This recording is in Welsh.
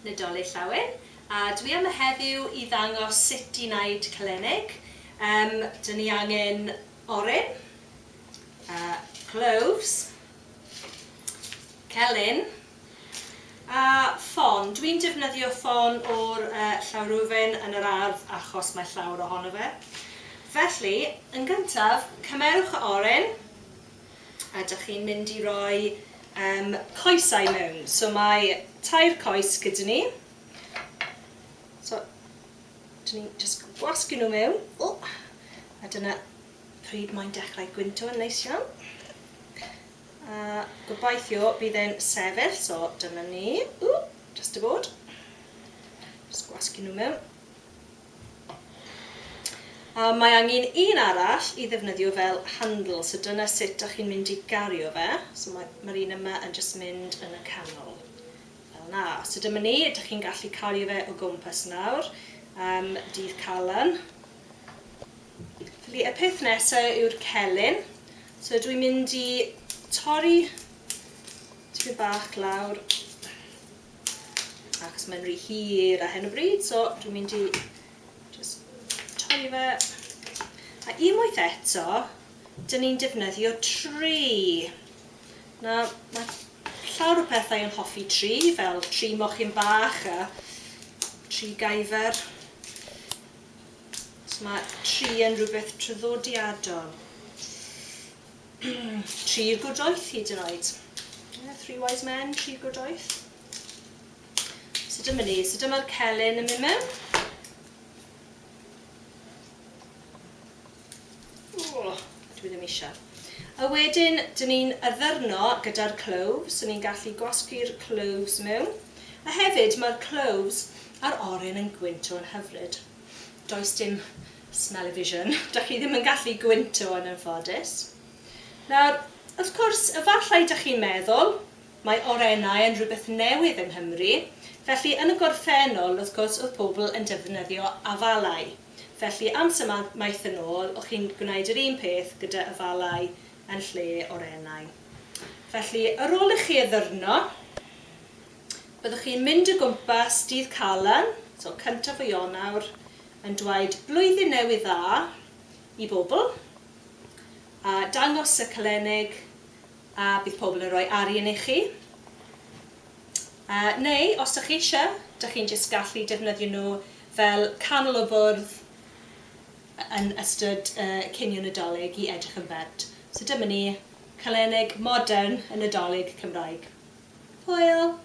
Nadolig Llawen, a dwi yma heddiw i ddangos sut i wneud calenig. Um, dyn ni angen oren, cloves, celyn, a ffon. Dwi'n defnyddio ffon o'r llawrwfen yn yr ardd achos mae llawer ohono fe. Felly, yn gyntaf, cymerwch y oren, a dych chi'n mynd i roi um, coesau mewn. So mae tair coes gyda ni. So, dyn ni'n just gwasgu nhw mewn. O, a dyna pryd mae'n dechrau gwynto yn neis iawn. A gobeithio bydd e'n sefyll, so dyma ni. O, just a bod. Just gwasgu nhw mewn. A mae angen un arall i ddefnyddio fel handle, so dyna sut dach chi'n mynd i gario fe. So mae, mae'r un yma yn jyst mynd yn y canol. Fel na. So dyma ni, dych chi'n gallu cario fe o gwmpas nawr, um, dydd Calan. Felly y peth nesaf yw'r celyn. So dwi'n mynd i torri tipyn bach lawr achos mae'n rhy hir ar hyn o bryd, so dwi'n mynd i just torri fe. A unwaith eto, dyn ni'n defnyddio tri. Na, mae llawer o pethau yn hoffi tri, fel tri mochyn bach a tri gaifer. So mae tri yn rhywbeth traddodiadol. Tri'r gwrdoeth hyd yn oed. Yeah, three wise men, tri'r gwrdoeth. So dyma ni. So dyma'r celyn yn mynd mewn. Oh, dwi ddim eisiau. A wedyn, dyn ni'n addurno gyda'r cloves, so ni'n gallu gwasgu'r cloves mewn. A hefyd, mae'r cloves a'r oren yn gwynto yn hyfryd. Does dim smell-o-vision. Dach chi ddim yn gallu gwynto yn anffodus. Nawr, wrth gwrs, efallai dach chi'n meddwl, mae orennau yn rhywbeth newydd yng Nghymru, felly yn y gorffennol, wrth gwrs, oedd pobl yn defnyddio afalau. Felly, amser maith yn ôl, o'ch chi'n gwneud yr un peth gyda afalau yn lle orennau. Felly, ar ôl i chi addurno, Byddwch chi'n mynd o gwmpas dydd Calan, so cyntaf o Ionawr, yn dweud Blwyddyn Newydd Dda i bobl, a dangos y calenig, a bydd pobl yn rhoi arian i chi. Uh, neu, os ydych chi eisiau, dych chi'n jyst gallu defnyddio nhw fel canol o bwrdd yn ystod uh, cinio Nadolig i edrych yn bert. So dyma ni, calenig modern y Nadolig Cymraeg. Hwyl!